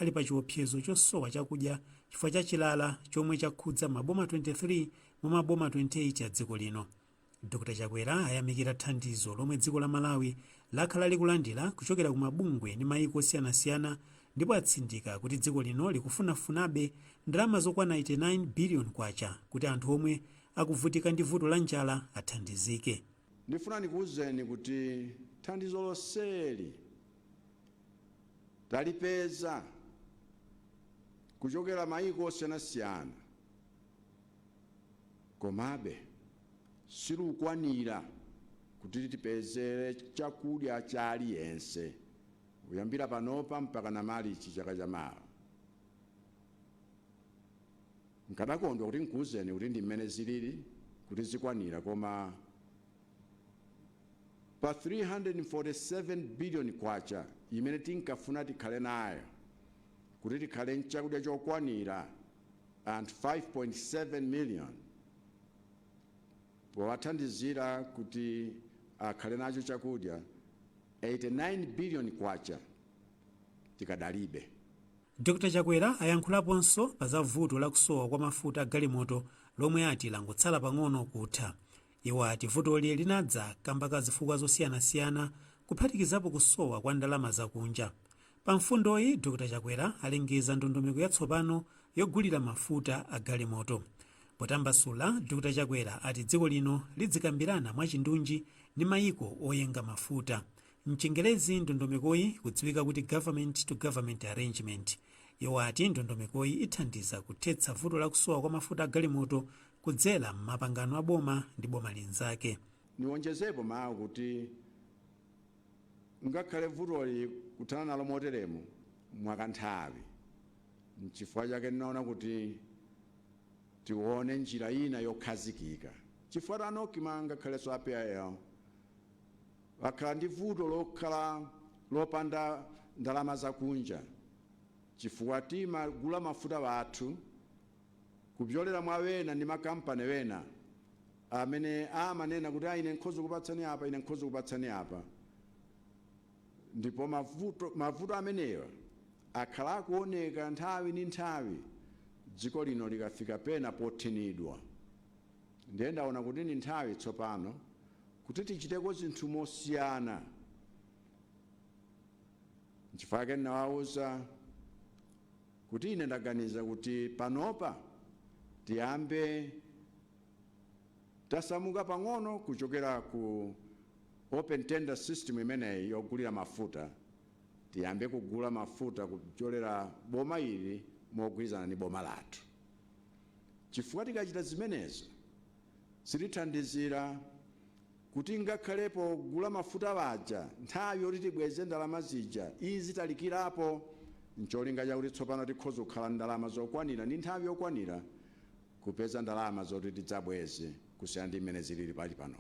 ali pa chiopsezo chosowa chakudya chifukwa cha chilala chomwe chakhudza maboma 23 mwa maboma 28 a dziko lino. Dr Chakwera ayamikira thandizo lomwe dziko la Malawi lakhala likulandira kuchokera ku mabungwe ndi mayiko osiyanasiyana ndipo atsindika kuti dziko lino likufunafunabe ndalama zokwana 89 billion kwacha kuti anthu omwe akuvutika ndi vuto la njala athandizike. Ndifuna ndikuwuzeni kuti thandizo lonseli talipeza kuchokera mayiko osiyanasiyana, komabe silukwanira kuti tipezere chakudya cha aliyense kuyambira panopa mpaka na Marichi chaka chamawa. Nkadakondwa kuti nkuwuzeni kuti ndi mmene zilili kuti zikwanira, koma pa 347 billion kwacha imene tinkafuna tikhale nayo kuti tikhale nchakudya chokwanira anthu 5.7 million, powathandizira kuti akhale nacho chakudya, 89 billion kwacha tikadalibe. Dr Chakwera ayankhulaponso pa za vuto la kusowa kwa mafuta a galimoto lomwe ati langotsala pang'ono kutha. Iwo ati vutoli linadza kamba ka zifukwa zosiyanasiyana kuphatikizapo kusowa kwa ndalama zakunja. Pa mfundoyi, Dr Chakwera alengeza ndondomeko yatsopano yogulira mafuta a galimoto. Potambasula, Dr Chakwera ati dziko lino lidzikambirana mwachindunji ndi mayiko oyenga mafuta. Mchingerezi ndondomekoyi kudziwika kuti government to government arrangement. Iwo ati ndondomekoyi ithandiza kuthetsa vuto la kusowa kwa mafuta a galimoto kudzera m'mapangano a boma ndi boma linzake. Niwonjezepo mawu kuti ngakhale vutoli kuthana nalo moteremu mwakanthawi, nchifukwa chake ndinaona kuti tione njira ina yokhazikika, chifukwa a NOCMA ngakhalenso a PIL akhala ndi vuto lokhala lopanda ndalama zakunja, chifukwa timagula mafuta wathu kupyolera mwa wena ndi makampani wena amene amanena kuti, "Ine nkhoza kupatsani apa, ine nkhoza kupatsani apa." Ndipo mavuto amenewa akhala akuoneka nthawi ndi nthawi dziko lino likafika pena pothinidwa. Ndiye ndaona kuti ni nthawi tsopano kuti tichiteko zinthu mosiyana. Nchifukwa chake ndinawawuza kuti ine ndaganiza kuti panopa tiyambe tasamuka pang'ono kuchokera ku open tender system imeneyi yogulira mafuta, tiyambe kugula mafuta kupyolera boma ili mogwirizana ndi boma lathu, chifukwa tikachita zimenezo zitithandizira kuti ngakhalepo kugula mafuta waja, nthawi yoti tibweze ndalama zija izitalikirapo, ncholinga chakuti tsopano tikhoza kukhala ndalama zokwanira ndi nthawi yokwanira kupeza ndalama zoti tidzabweze, kusiyana ndi mmene zilili pali pano.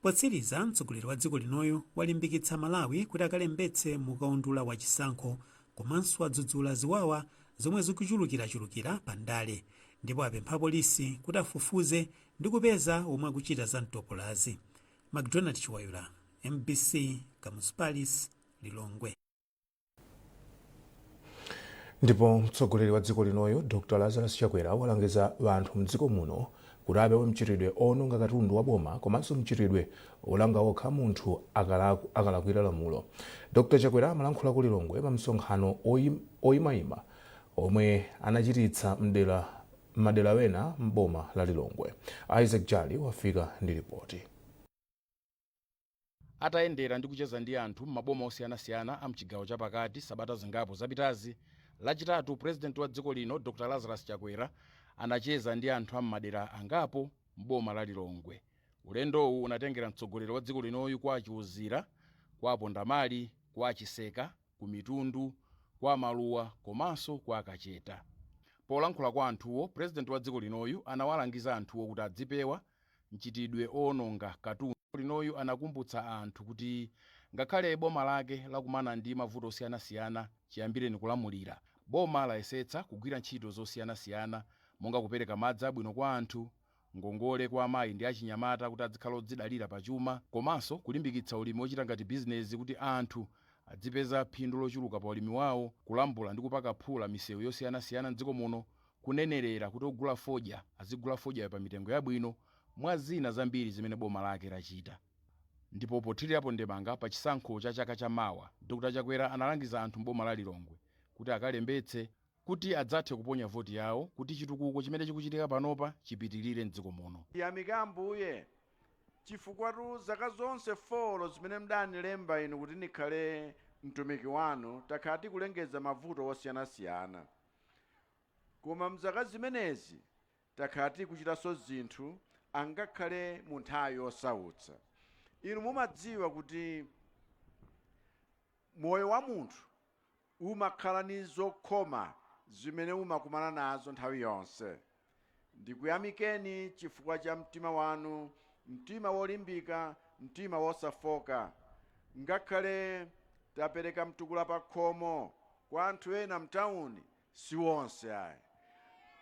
Potsiriza, mtsogoleri wa dziko linoyo walimbikitsa Malawi kuti akalembetse mukaundula wa chisankho, komanso adzudzula ziwawa zomwe zikuchulukirachulukira pa ndale, ndipo apempha polisi kuti afufuze ndi kupeza omwe akuchita za mtopolazi. McDonald Chiwayula, MBC, Kamuzu Palace, Lilongwe. Ndipo mtsogoleri wa dziko linoyo Dr Lazarus Chakwera walangiza anthu mdziko muno kuti apewe mchitidwe owononga katundu wa boma komanso mchitidwe olanga okha munthu akalakwira lamulo. Dr Chakwera amalankhula ku Lilongwe pa msonkhano oyimayima omwe anachititsa m'madera wena m'boma la Lilongwe. Isaac Jali wafika ndi ripoti. Atayendera ndi kucheza ndi anthu m'maboma osiyanasiyana a mchigawo chapakati sabata zingapo zapitazi, Lachitatu Purezidenti wa dziko lino Dr Lazarus Chakwera anacheza ndi anthu a m'madera angapo m'boma la Lilongwe. Ulendowu unatengera mtsogoleri wa dziko linoyu kwa Chiuzira, kwa Pondamali, kwa Chiseka, ku Mitundu, kwa Maluwa komanso kwa Kacheta. Polankhula kwa anthuwo, Purezidenti wa dziko linoyu anawalangiza anthuwo kuti adzipewa mchitidwe owononga katundu. Linoyu anakumbutsa anthu kuti ngakhale boma lake lakumana ndi mavuto osiyanasiyana chiyambireni kulamulira, boma layesetsa kugwira ntchito zosiyanasiyana monga kupereka madzi abwino kwa anthu, ngongole kwa amayi ndi achinyamata kuti adzikhala odzidalira pachuma, komanso kulimbikitsa ulimi wochita ngati bizinezi kuti anthu adzipeza phindu lochuluka pa ulimi wawo, kulambula ndi kupaka phula misewu yosiyanasiyana mdziko muno, kunenerera kuti ogula fodya azigula fodyayo pa mitengo yabwino, mwa zina zambiri zimene boma lake lachita. Ndipo pothirirapo ndemanga pa chisankho cha chaka chamawa, Dr Chakwera analangiza anthu m'boma la Lilongwe kuti akalembetse kuti adzathe kuponya voti yawo kuti chitukuko chimene chikuchitika panopa chipitirire mdziko muno. Yamika Ambuye chifukwa tu zaka zonse 4 zimene mdanilemba inu kuti ndikhale mtumiki wanu, takhala tikulengeza mavuto osiyanasiyana, koma mzaka zimenezi takhala tikuchitanso zinthu angakhale mu nthawi yosautsa. Inu mumadziwa kuti moyo wa munthu umakhala ndi zokhoma zimene umakumana nazo nthawi yonse. Ndikuyamikeni chifukwa cha mtima wanu, mtima wolimbika, mtima wosafoka. Ngakhale tapereka mtukula pa khomo kwa anthu ena mtawuni, si wonse ayi.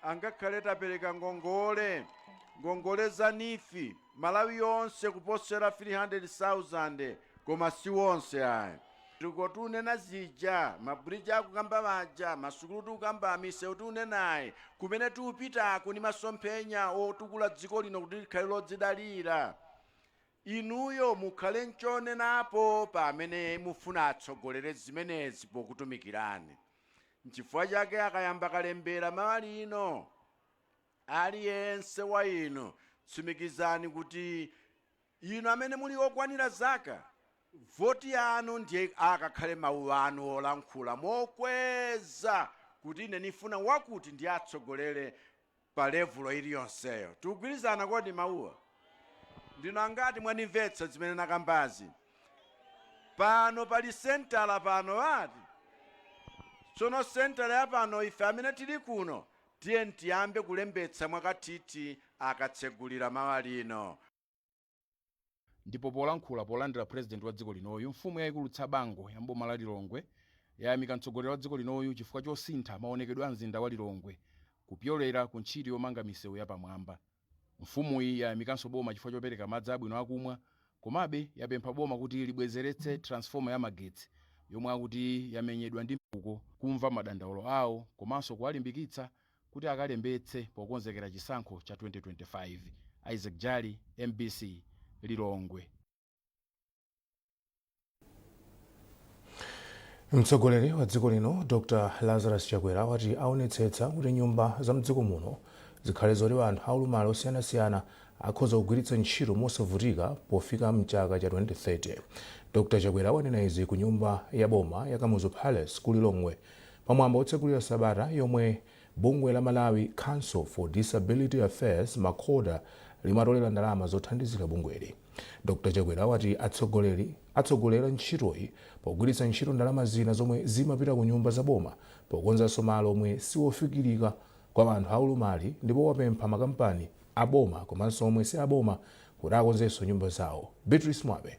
Angakhale tapereka ngongole za NEEF Malawi yonse kuposera 300,000, koma si wonse ayi. Tikotunena zija, mabridge akukamba maja, masukulu tikukamba, misewu tikunenayi, kumene tikupitako ni masomphenya otukula dziko lino kuti likhale lodzidalira. Inuyo mukhale nchonenapo pamene mufuna atsogolere zimenezi pokutumikirani. Nchifukwa chake akayamba kalembera mawa lino, aliyense wa inu tsimikizani kuti inu amene muli okwanira zaka, voti yanu ndiye akakhale mawu anu olankhula mokweza kuti ine nifuna wakuti ndiye atsogolere pa level iliyonseyo. Tikugwirizana kodi mawuwa? Ndino angati mwanimvetsa zimene nakambazi? Pano pali sentala pano ati tsono sentala ya pano, ife amene tili kuno tiye tiyambe kulembetsa mwakathithi akatsegulira mawa lino. Ndipo polankhula polandira Purezidenti wa dziko linoyu, mfumu yayikulu Tsabango ya mboma la Lilongwe yayamika mtsogoleri wa dziko linoyu chifukwa chosintha maonekedwe a mzinda wa Lilongwe kupyolera ku ntchito yomanga misewu yapamwamba. Mfumuyi yayamikanso boma chifukwa chopereka madzi abwino akumwa, komabe yapempha boma kuti libwezeretse transformer ya magetsi yomwe akuti yamenyedwa ndi mkuko, kumva madandaulo awo komanso kuwalimbikitsa kuti akalembetse pokonzekera chisankho cha 2025. Isaac Jali, MBC, Lilongwe. Mtsogoleri wa dziko lino Dr Lazarus Chakwera wati aonetsetsa kuti nyumba za mdziko muno zikhale zoti anthu aulumali osiyanasiyana akhoza kugwiritsa ntchito mosavutika pofika mchaka cha 2030. Dr Chakwera wanena izi ku nyumba ya boma ya Kamuzu Palace ku Lilongwe pamwambo otsegulira sabata yomwe bungwe la Malawi Council for Disability Affairs, MACODA, limatolera ndalama zothandizira bungweli. Dr Chakwera wati atsogoleri atsogolera ntchitoyi pogwiritsa ntchito ndalama zina zomwe zimapita ku nyumba za boma pokonzanso malo omwe siwofikirika kwa anthu aulumali, ndipo wapempha makampani aboma komanso omwe si aboma kuti akonzenso nyumba zawo. Beatrice Mwabe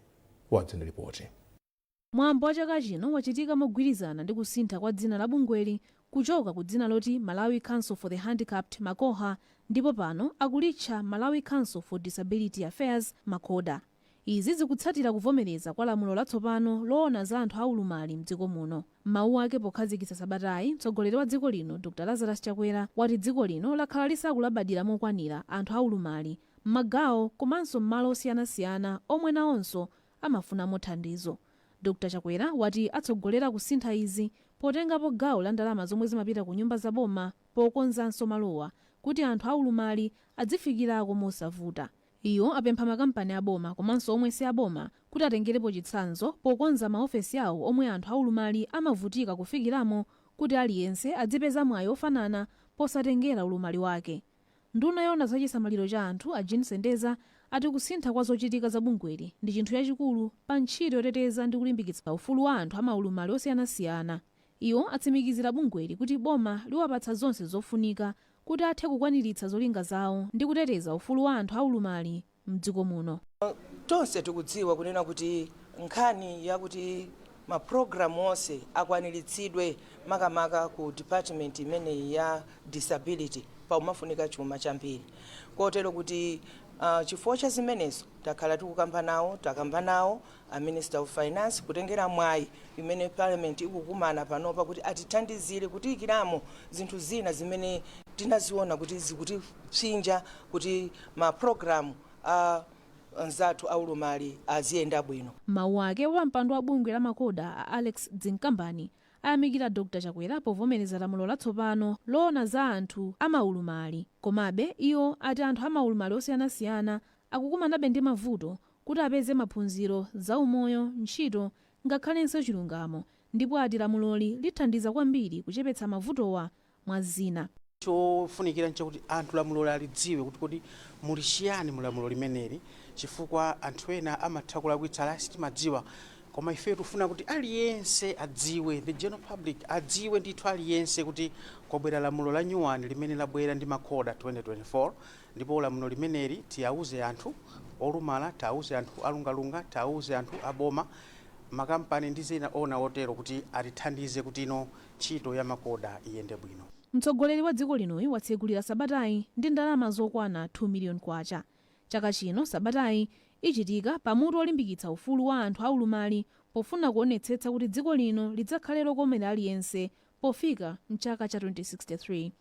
wadza ndi ripoti. Mwambo wa chaka chino wachitika mogwirizana ndi kusintha kwa dzina la bungweli kuchoka ku dzina loti Malawi Council for the Handicapped, MACOHA, ndipo pano akulitcha Malawi Council for Disability Affairs, MACODA. Izi zikutsatira kuvomereza kwa lamulo latsopano loona za anthu aulumali mdziko muno. M'mawu ake pokhazikitsa sabatayi, mtsogoleri wa dziko lino Dr Lazarus Chakwera wati dziko lino lakhala lisakulabadira mokwanira anthu aulumali m'magawo komanso m'malo osiyanasiyana omwe nawonso amafunamo thandizo. Dr Chakwera wati atsogolera kusintha izi potengapo gawo la ndalama zomwe zimapita ku nyumba za boma pokonzanso malowa kuti anthu aulumali adzifikirako mosavuta. Iwo apempha makampani aboma komanso omwe si aboma kuti atengerepo chitsanzo pokonza maofesi awo omwe anthu aulumali amavutika kufikiramo kuti aliyense adzipeza mwayi ofanana posatengera ulumali wake. Nduna yoona za chisamaliro cha anthu a Jean Sendeza ati kusintha kwa zochitika za bungweli ndi chinthu chachikulu pa ntchito yoteteza ndi kulimbikitsa ufulu wa anthu amaulumali osiyanasiyana. Iwo atsimikizira bungweli kuti boma liwapatsa zonse zofunika kuti athe kukwaniritsa zolinga zawo ndi kuteteza ufulu wa anthu aulumali mdziko muno. Tonse tikudziwa kunena kuti nkhani yakuti mapulogalamu onse akwaniritsidwe, makamaka ku department imeneyi ya disability, paumafunika chuma chambiri, kotero kuti Chifukwa cha zimenezo takhala tikukamba nawo, takamba nawo a Minister of Finance kutengera mwayi imene Parliament ikukumana panopa kuti atithandizire kutiyikiramo zinthu zina zimene tinaziona kuti zikutipsinja kuti mapulogalamu a anzathu aulumali aziyenda bwino. Mawu ake, wapampando wa bungwe la MACODA a Alex Dzinkambani ayamikira Dr Chakwera povomereza lamulo latsopano loona za anthu amaulumali. Komabe iwo ati anthu amaulumali osiyanasiyana akukumanabe ndi mavuto kuti apeze maphunziro, zaumoyo, ntchito ngakhalenso chilungamo, ndipo ati lamuloli lithandiza kwambiri kuchepetsa mavutowa mwa zina. Chofunikira nchakuti anthu lamulo alidziwe kuti kodi muli chiyani mu lamulo limeneli, chifukwa anthu ena amatha kulakwitsa, ala sitimadziwa. Koma ife tikufuna kuti aliyense adziwe, the general public adziwe ndithu aliyense kuti kwabwera lamulo la nyuwani limene labwera ndi MACODA 2024. Ndipo lamulo limeneli tiyauze anthu olumala, tauze anthu alungalunga, tauze anthu aboma, makampani ndi zina ona otero kuti atithandize kuti ino ntchito ya MACODA iyende bwino. Mtsogoleri wa dziko linoyi watsegulira sabatayi ndi ndalama zokwana 2 miliyoni kwacha. Chaka chino sabatayi ichitika pamutu olimbikitsa ufulu wa anthu aulumali pofuna kuonetsetsa kuti dziko lino lidzakhale lokomera aliyense pofika mchaka cha 2063.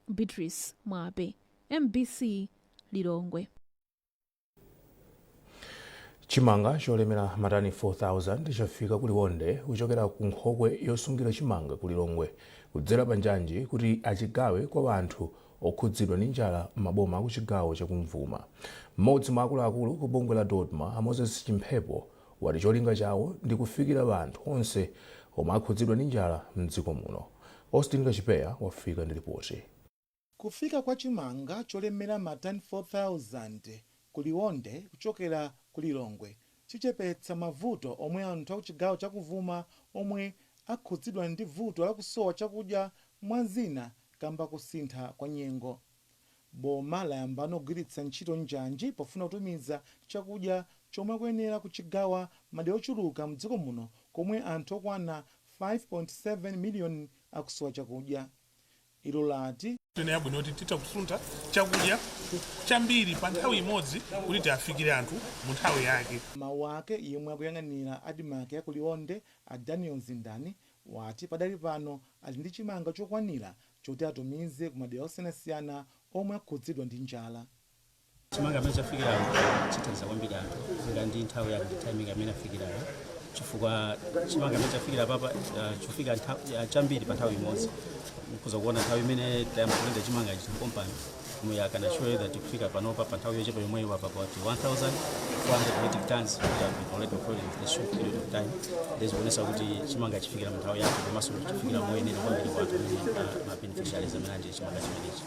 Beatrice Mwape, MBC, Lilongwe. Chimanga cholemera matani 4000 chafika ku Liwonde kuchokera ku nkhokwe yosungira chimanga ku Lilongwe kudzera pa njanji kuti achigawe kwa anthu okhudzidwa ndi njala m'maboma aku chigawo chakumvuma. Mmodzi mwa akuluakulu ku bungwe la DoDMA, a Moses Chimphepo, wati cholinga chawo ndi kufikira anthu onse omwe akhudzidwa ndi njala mdziko muno. Austin Kachipeya wafika ndi ripoti. Kufika kwa chimanga cholemera matani 4000 ku Liwonde kuchokera ku Lilongwe chichepetsa mavuto omwe anthu aku chigawo chakuvuma omwe akhudzidwa ndi vuto lakusowa chakudya mwa zina kamba kusintha kwa nyengo. Boma layamba kugwiritsa ntchito njanji pofuna kutumiza chakudya chomwe akuyenera kuchigawa madera ochuluka mdziko muno komwe anthu okwana 5.7 miliyoni akusowa chakudya. Ilo lati ine yabwino kuti titha kusuntha chakudya chambiri pa nthawi imodzi kuti tiafikire anthu mu nthawi yake. Mawu ake, yemwe akuyang'anira ADMARC ya ku Liwonde, a Daniel Zindani, wati padali pano ali ndi chimanga chokwanira choti atumize ku madera osiyanasiyana omwe akhudzidwa ndi njala. Chimanga amene chafikirawo chithandiza kwambiri anthu nga ndi nthawi yake, timing amene afikirayo, chifukwa chimanga amene chafikira papa chofika chambiri pa nthawi imodzi. Mukhoza kuona nthawi imene tayamba kulenga chimanga ichi company, we can assure you that kufika panopa pa nthawi yochepa yomweyo apa about 1400 metric tons which have been already recorded in this short period of time. Ndizikuonesa kuti chimanga chifikira mu nthawi yake komanso chifikira moyenera kwambiri kwa anthu amene ma beneficiaries amene anje chimanga chimenechi.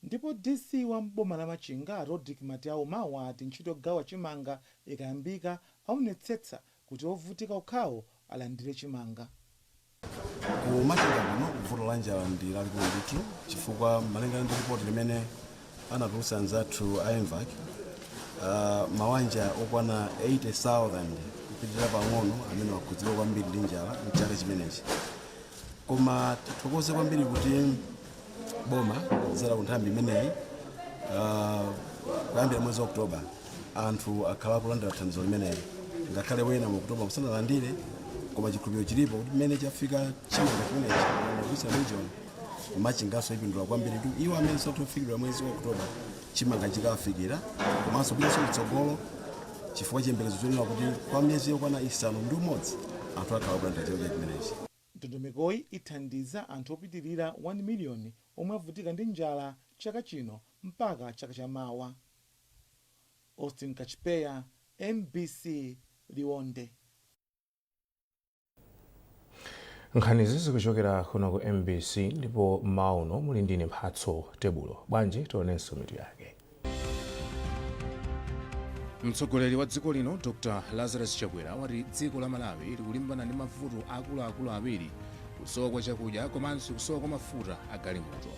Ndipo DC wa mboma la Machinga, Rodrick Matiauma, wati ntchito yogawa chimanga ikayambika aonetsetsa kuti ovutika okhawo alandire chimanga. Ku Machinga kuno vuto la njala ndi lalikulu ndithu, chifukwa malingana ndi ripoti limene anatulutsa anzathu a MVAC, mawanja okwana 80,000 kupitirira pang'ono amene wakhudzidwa kwambiri ndi njala mchaka chimenechi. Koma tithokoze kwambiri kuti boma kudzera ku nthambi imeneyi, kuyambira mwezi wa Oktoba anthu akhala akulandira thandizo limeneli, ngakhale wena mu Oktoba musanalandire. Koma chikhulupiriro chilipo kuti mmene chafika chimanga chimenechi ku region, Machingaso ipindula kwambiri kuti iwo amene satofikidwa mwezi wa Oktoba chimanga chikawafikira, komanso kutinso kutsogolo, chifukwa chiyembekezo chonena kuti kwa miyezi yokwana 6 anthu akhala akulandira chakudya chimenechi. Ndondomekoyi ithandiza anthu opitirira 1 miliyoni omwe avutika ndi njala chaka chino mpaka chaka chamawa. Austin Kachipeya, MBC, Liwonde. Nkhanizi zikuchokera kuno ku MBC ndipo mmawa uno muli ndine Mphatso Tebulo. Bwanji tionenso mitu yake. Mtsogoleri wa dziko lino Dr Lazarus Chakwera wati dziko la Malawi likulimbana ndi mavuto akuluakulu awiri: kusowa kwa chakudya komanso kusowa kwa mafuta a galimoto.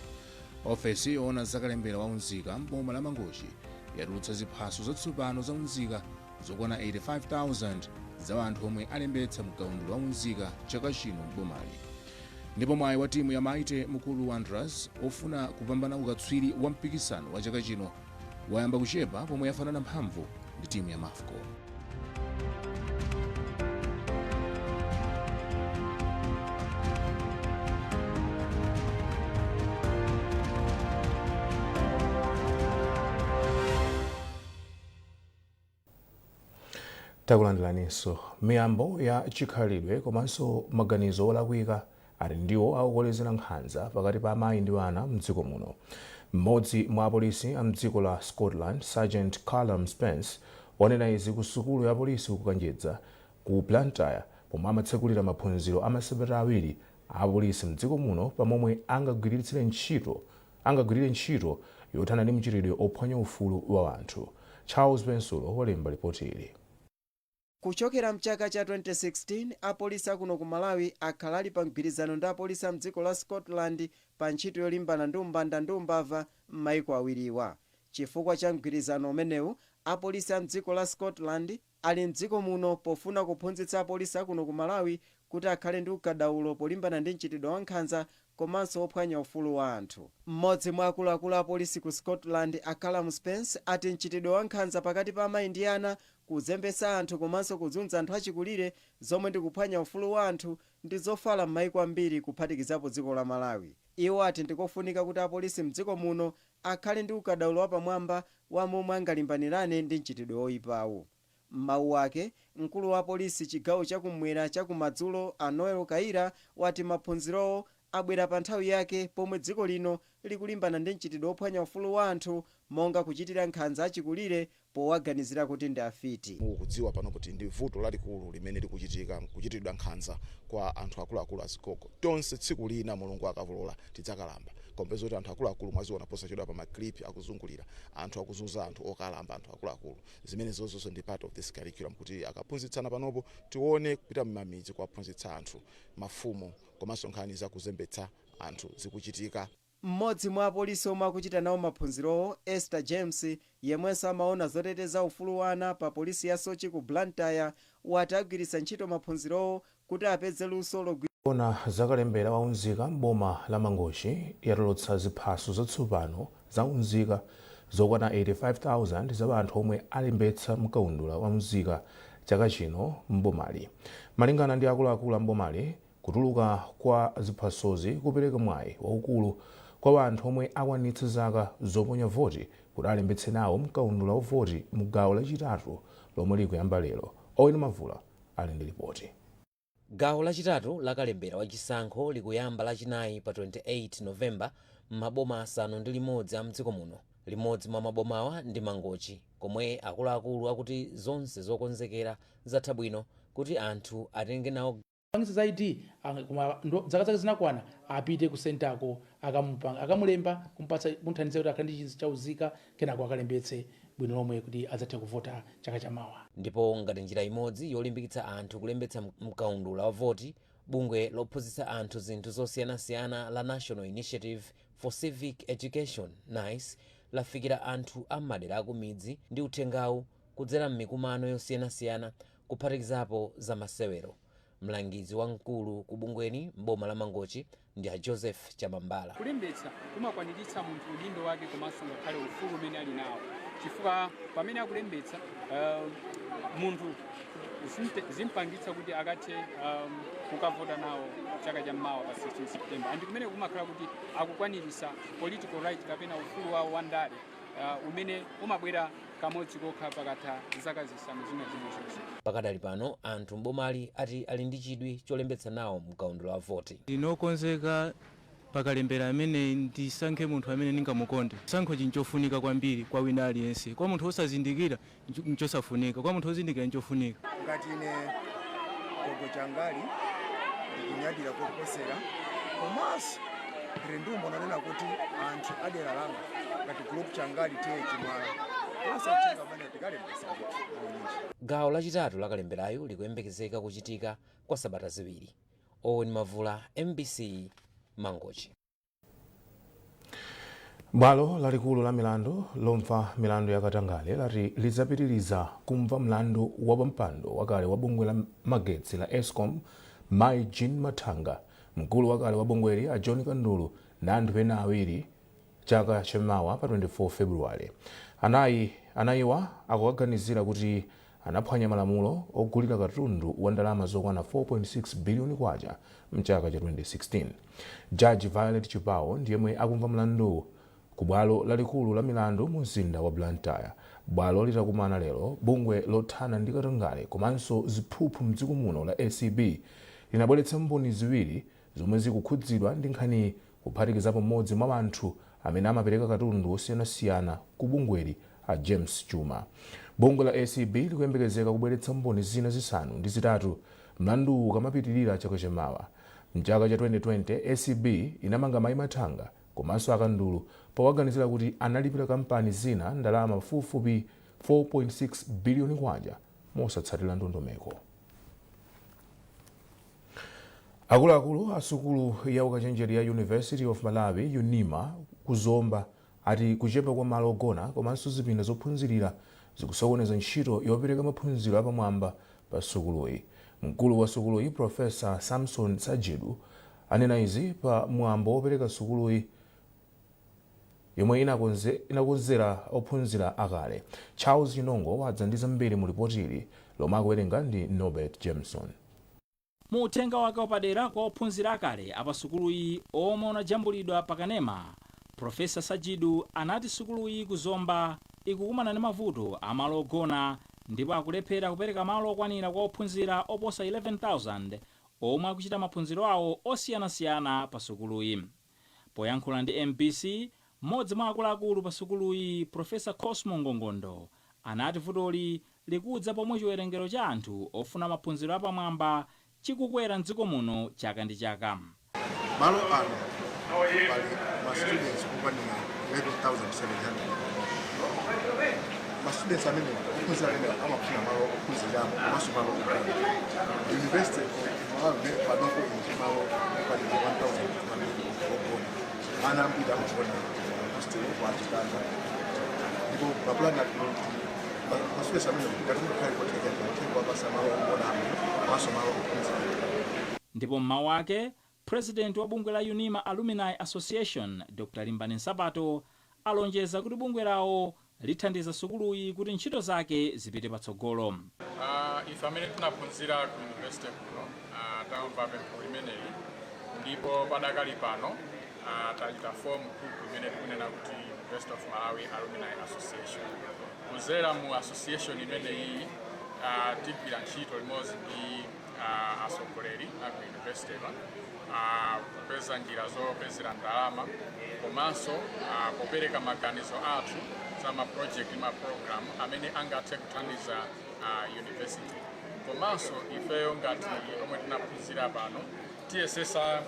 Ofesi yoona zakalembera wa unzika mboma la Mangochi yatulutsa ziphaso zatsopano za unzika zokwana 85,000 za anthu omwe alembetsa mkaundula wa unzika chaka chino mbomali. Ndipo mwayi wa timu ya Mighty Mukuru Wanderers ofuna kupambana ukatswiri wa mpikisano wa chaka chino Wayamba kuchepa pomwe yafanana mphamvu ndi timu ya Mafco. Takulandiraninso. Miyambo ya chikhalidwe komanso maganizo olakwika ati ndiwo akukolezera nkhanza pakati pa amayi ndi ana mdziko muno. Mmodzi mwa apolisi a mdziko la Scotland, Sergeant Callum Spence, wanena izi ku sukulu ya polisi ku Kanjedza ku Blantyre pomwe amatsekulira maphunziro a masabata 2 a apolisi mdziko muno pamomwe angagwirire ntchito yothana ndi mchitidwe ophwanya ufulu wa anthu. Charles Bensulo walemba ripoti ili. Kuchokera mchaka cha 2016, apolisi akuno ku Malawi akhala ali pa mgwirizano ndi apolisi a mdziko la Scotland pa ntchito yolimbana ndi umbanda ndi umbava m'maiko awiriwa. Chifukwa cha mgwirizano umenewu, apolisi a mdziko la Scotland ali mdziko muno pofuna kuphunzitsa apolisi akuno ku Malawi kuti akhale ndi ukadaulo polimbana ndi mchitidwe wa nkhanza komanso ophwanya ufulu wa anthu. Mmodzi mwa akuluakulu apolisi ku Scotland, a Callum Spence, ati mchitidwe wa nkhanza pakati pa amayi ndi ana, kuzembetsa anthu komanso kuzunza anthu achikulire, zomwe ndi kuphwanya ufulu wa anthu, ndi zofala m'maiko ambiri kuphatikizapo dziko la Malawi. Iwo ati ndikofunika kuti apolisi mdziko muno akhale ndi ukadaulo wapamwamba wa momwe angalimbanirane ndi mchitidwe woyipawu. M'mawu ake, mkulu wa polisi chigawo chakumwera chakumadzulo, a Noel Kaira, wati maphunzirowo abwera pa nthawi yake pomwe dziko lino likulimbana ndi mchitidwe wophwanya ufulu wa anthu, monga kuchitira nkhanza achikulire powaganizira kuti ndi afiti. Mukudziwa pano kuti ndi vuto lalikulu limene likuchitika, kuchitidwa nkhanza kwa anthu akuluakulu, azigogo. Tonse tsiku lina, Mulungu akavolola, tidzakalamba. Kompeza kuti anthu akuluakulu, mwaziona posachedwa pa ma clip akuzungulira, anthu akuzunza anthu okalamba, anthu akuluakulu. Zimene zozonso ndi part of this curriculum, kuti akaphunzitsana panopo, tione kupita m'mamidzi kuwaphunzitsa anthu, mafumu, komanso nkhani zakuzembetsa anthu zikuchitika. Mmodzi mwa apolisi omwe akuchita nawo maphunzirowo, Esther James, yemwenso amaona zoteteza ufulu wa ana pa polisi ya Soche ku Blantyre, wati agwiritsa ntchito maphunzirowo kuti apeze luso logwi Ona zakalembera wa unzika m'boma la Mangochi yatulutsa ziphaso zatsopano za unzika zokwana 85,000 za anthu omwe alembetsa mkaundula wa unzika chaka chino m'bomali. Malingana ndi akuluakulu a m'bomali, kutuluka kwa ziphasozi kupereka mwayi waukulu kwa anthu omwe akwanitsa zaka zoponya voti kuti alembetse nawo mkaundula wa voti mu gawo lachitatu lomwe likuyamba lero. Owen Mavula ali ndi ripoti. Gawo lachitatu la kalembera wachisankho likuyamba Lachinayi pa 28 Novemba m'maboma 6 a mdziko muno. Limodzi mwa mabomawa ndi Mangochi, komwe akuluakulu akuti zonse zokonzekera zatha bwino kuti anthu atenge nawo Pangisa za ID, koma zaka zake zinakwana, apite ku centre ko, akamulemba, kumpatsa, kumuthandiza kuti akhale ndi chinthu chaunzika, kenako akalembetse bwino lomwe kuti adzathe kuvota chaka chamawa. Ndipo ngati njira imodzi yolimbikitsa anthu kulembetsa mkaundula wa voti, bungwe lophunzitsa anthu zinthu zosiyanasiyana la National Initiative for Civic Education, NICE, lafikira anthu a m'madera akumidzi ndi uthengawu kudzera m'mikumano yosiyanasiyana, kuphatikizapo za masewero. Mlangizi wamkulu ku bungweni m'boma la Mangochi ndi a Joseph Chamambala. Kulembetsa kumakwaniritsa munthu udindo wake komanso ngakhale ufulu umene ali nawo, chifukwa pamene akulembetsa, munthu zimpangitsa kuti akathe kukavota nawo chaka chammawa pa 16 September, and kumene kumakhala kuti akukwanirisa political right kapena ufulu wawo wa ndale, umene umabwera kamodzi kokha pakatha zaka 5 zina zilizonse. Pakadali pano, anthu m'bomali ati ali ndi chidwi cholembetsa nawo mkaundula wa voti. Ndinokonzeka pakalembera amene ndisankhe munthu amene ndingamukonde. Chisankho chinchofunika kwambiri kwa wina aliyense. Kwa munthu osazindikira nchosafunika, kwa munthu ozindikira nchofunika. Ngati ine Gogo Changali, ndikunyadira koposera, komanso ndili ndi umboni onena kuti anthu adera langa ngati group Changali, T/A Chimwala, tonse uthenga umene tikalembesa ndithu unyinji. Gawo lachitatu la kalemberayu likuyembekezeka kuchitika kwa sabata 2. Owen Mavula, MBC, Mangochi. Bwalo lalikulu la milandu lomva milandu ya katangale lati lidzapitiriza kumva mlandu wa pampando wakale wa bungwe la magetsi la Escom, Mai Jean Mathanga, mkulu wakale wa bungweli a John Kandulu ndi anthu ena awiri chaka chamawa pa 24 Februwale. Anayiwa akuwaganizira kuti anaphwanya malamulo ogulira katundu wa ndalama zokwana 4.6 biliyoni kwacha mchaka cha 2016. Jaji Violet Chipao ndiyemwe akumva mlanduwu ku bwalo lalikulu la milandu mu mzinda wa Blantyre. Bwalo litakumana lero, bungwe lothana ndi katangale komanso ziphuphu mdziko muno la ACB linabweretsa mboni ziwiri zomwe zikukhudzidwa ndi nkhaniyi, kuphatikizapo mmodzi mwa anthu amene amapereka katundu osiyanasiyana ku bungweli, a James Chuma. Bungwe la ACB likuyembekezeka kubweretsa mboni zina zisanu ndi zitatu mlanduwu ukamapitirira chaka chamawa. Mchaka cha 2020, ACB inamanga Mayi Mathanga komanso Akandulu powaganizira kuti analipira kampani zina ndalama pafupifupi 4.6 biliyoni kwacha mosatsatira ndondomeko. Akuluakulu a sukulu ya ukachenjede ya University of Malawi, UNIMA, ku Zomba ati kuchepa kwa malo ogona komanso zipinda zophunzirira zikusokoneza ntchito yopereka maphunziro apamwamba pa sukuluyi. Mkulu wa sukuluyi, Professor Samson Sajidu, anena izi pa mwambo wopereka sukuluyi yomwe inakonzera ophunzira akale. Charles Chinongo wadza ndi zambiri mu ripoti ili lomwe akuwerenga ndi Norbert Jameson. Mu uthenga wake wapadera kwa ophunzira akale apasukuluyi omwe unajambulidwa pakanema, Professor Sajidu anati sukuluyi ku Zomba ikukumana ndi mavuto amalo ogona ndipo akulephera kupereka malo okwanira kwa ophunzira oposa 11,000 omwe akuchita maphunziro awo osiyanasiyana pa sukuluyi. Poyankhula ndi MBC, mmodzi mwa akuluakulu pa sukuluyi, Professor Cosmo Ngongondo, anati vutoli likudza pomwe chiwerengero cha anthu ofuna maphunziro apamwamba chikukwera mdziko muno chaka ndi chaka. Malo ano pali ma students okwanira 11,700. Ma students amene ophunzira amene amafuna malo ophunziramo komanso malo ogona. University of Malawi panopo ili malo okwanira 1200 ogona. Ana ambiri amagona hostel kwa Chitanda, ndipo mapulani athu kuti ma students amene ngati mukhale kothekera kuwapasa malo ogona komanso malo ophunzira. Ndipo mmawu ake, president wa bungwe la UNIMA Alumni Association, Dr Limbani Nsapato, alonjeza kuti bungwe lawo lithandiza sukuluyi kuti ntchito zake zipite patsogolo. Ife amene tinaphunzira ku university kuno tamva pempho limeneli, ndipo padakali pano tachita form group imene tikunena kuti University of Malawi Alumni Association. Kuzera mu association imeneyi tigwira ntchito limodzi ndi atsogoleri a ku university kupeza njira zopezera ndalama komanso popereka maganizo athu za ma project, ma program amene angathe kuthandiza university. Komanso ifeyo ngati omwe tinaphunzira pano tiyesesa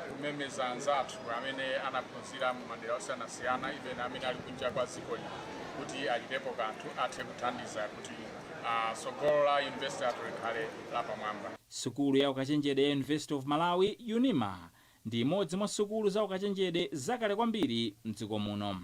kumemeza anzathu amene anaphunzira mu madera osiyanasiyana, even amene ali kunja kwa dziko lino, kuti achitepo kanthu, athe kuthandiza kuti tsogolo la university athu likhale lapamwamba. Sukulu ya ukachenjede ya University of Malawi, UNIMA, ndi imodzi mwa sukulu za ukachenjede zakale kwambiri mdziko muno.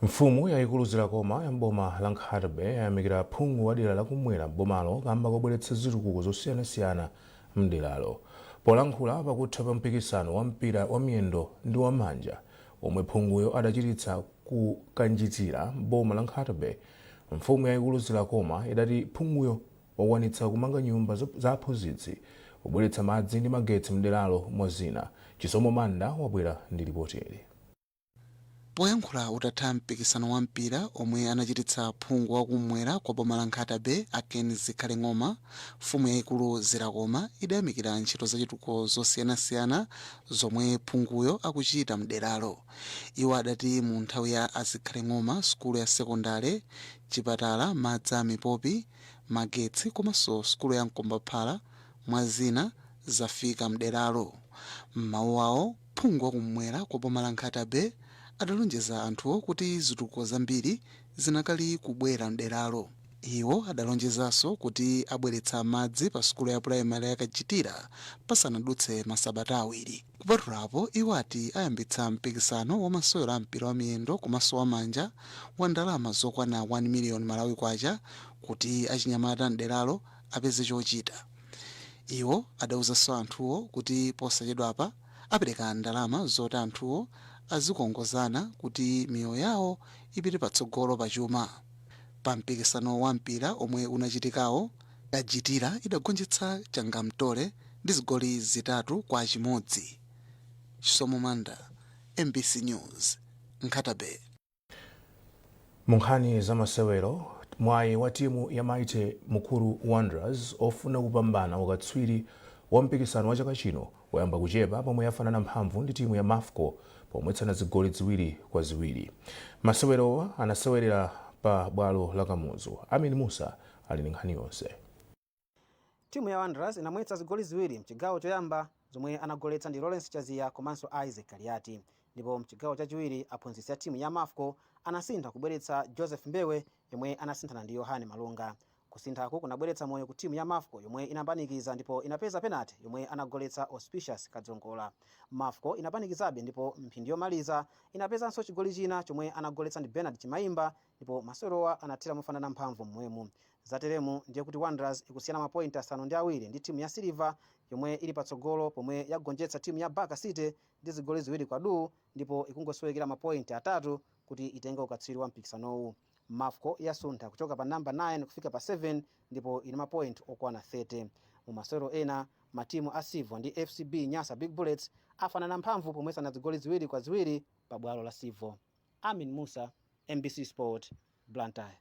Mfumu yayikulu Zilakoma ya mboma la Nkhata Bay yayamikira phungu wa dera lakumwera m'bomalo kamba kobweretsa zitukuko zosiyanasiyana mderalo. Polankhula pakutha pa mpikisano wa mpira wa miyendo ndi wa manja omwe phunguyo adachititsa ku Kanjitira m'boma la Nkhata Bay, mfumu yayikulu Zilakoma idati phunguyo wakwanitsa kumanga nyumba za aphunzitsi, kubweretsa madzi ndi magetsi mderalo, mwa zina. Chisomo Manda wabwera ndi ripoti ili. Poyankhula utatha mpikisano wa mpira omwe anachititsa phungu wakumwera kwa boma la Nkhata Bay, a Ken Zikhale Ng'oma, mfumu yayikulu Zilakoma idayamikira ntchito zachitukuko zosiyanasiyana zomwe phunguyo akuchita mderalo. Iwo adati mu nthawi ya a Zikhale Ng'oma, sukulu ya sekondale, chipatala, madzi a mipopi, magetsi komanso sukulu ya mkombaphala, mwa zina, zafika mderalo. M'mawu awo, phungu wakumwera kwa boma la Nkhata Bay adalonjeza anthuwo kuti zitukuko zambiri zinakali kubwera mderalo. Iwo adalonjezanso kuti abweretsa madzi pa sukulu ya pulayimale ya Kachitira pasanadutse masabata awiri. Kupatulapo, iwo ati ayambitsa mpikisano wa masewero a mpira wa miyendo komanso wa manja wa ndalama zokwana 1 miliyoni Malawi Kwacha kuti achinyamata mderalo apeze chochita. Iwo adauzanso anthuwo kuti posachedwapa apereka ndalama zoti anthuwo azikongozana kuti miyoyo yawo ipite patsogolo pachuma. Pa mpikisano wa mpira omwe unachitikawo, Kajitira idagonjetsa Changamtole ndi zigoli 3-1. Chisomo Manda, MBC News, Nkhata Bay. Mu nkhani za masewero, mwayi wa timu ya Mighty Mukuru Wanderers ofuna kupambana ukatswiri wa mpikisano wa chaka chino wayamba kuchepa pomwe yafanana mphamvu ndi timu ya Mafco pomwetsana zigoli 2-2. Masewerowa anasewerera pa bwalo la Kamuzu. Amin Musa ali ndi nkhani yonse. Timu ya Wanderers inamwetsa zigoli ziwiri mchigawo choyamba zomwe anagoletsa ndi Lawrence Chaziya komanso Isaac Kaliati, ndipo mchigawo chachiwiri aphunzitsi a timu ya Mafco anasintha kubweretsa Joseph Mbewe yomwe anasinthana ndi Yohane Malunga. Kusinthaku kunabweretsa moyo ku timu ya Mafco yomwe inapanikiza ndipo inapeza penalty yomwe anagoletsa Auspicious Kadzongola. Mafco inapanikizabe ndipo mphindi yomaliza inapezanso chigoli china chomwe anagoletsa ndi Bernard Chimaimba ndipo masewerowa anathera mofanana mphamvu mmwemu. Zateremu ndiye kuti Wanderers ikusiyana mapointi 7 ndi timu ya Silver yomwe ili patsogolo pomwe yagonjetsa timu ya Baka City ndi zigoli 2-0 ndipo ikungosowekera mapointi 3 kuti itenge ukatswiri wa mpikisanowu. Mafco yasuntha kuchoka pa namba 9 kufika pa 7 ndipo ili mapointi okwana 30. Mu masewero ena, matimu a Silver ndi FCB Nyasa Big Bullets afanana mphamvu pomwetsana zigoli 2-2 pa bwalo la Silver. Amin Musa, MBC Sport, Blantyre.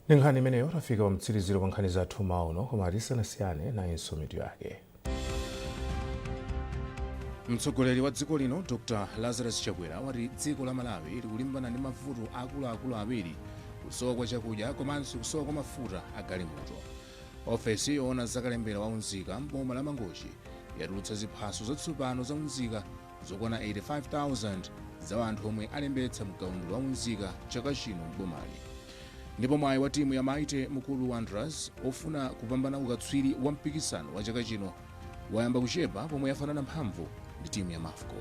Ndi nkhani imeneyo tafika pa mtsiriziro pa nkhani zathu mauno, koma tisanasiyane nayinso mitu yake. Mtsogoleri wa dziko lino Dr Lazarus Chakwera wati dziko la Malawi likulimbana ndi mavuto akuluakulu awiri, kusowa kwa chakudya komanso kusowa kwa mafuta a galimoto. Ofesi yoona zakalembera wa unzika m'boma la Mangochi yatulutsa ziphaso zatsopano za unzika zokwana 85,000 za anthu omwe alembetsa mkaundula wa unzika chaka chino m'bomali. Ndipo mwayi wa timu ya Mighty Mukuru Wanderers ofuna kupambana ukatswiri wa mpikisano wa chaka chino wayamba kuchepa pomwe yafanana mphamvu ndi timu ya Mafco.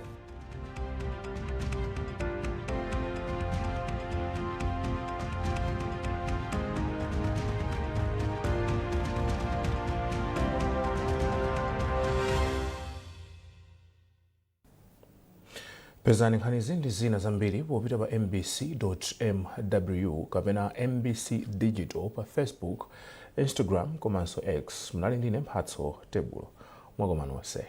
Pezani nkhanizi ndi zina zambiri popita pa mbc.mw kapena MBC Digital pa Facebook, Instagram komanso X. Munali ndine Mphatso Tebulo. Mwakoma nonse.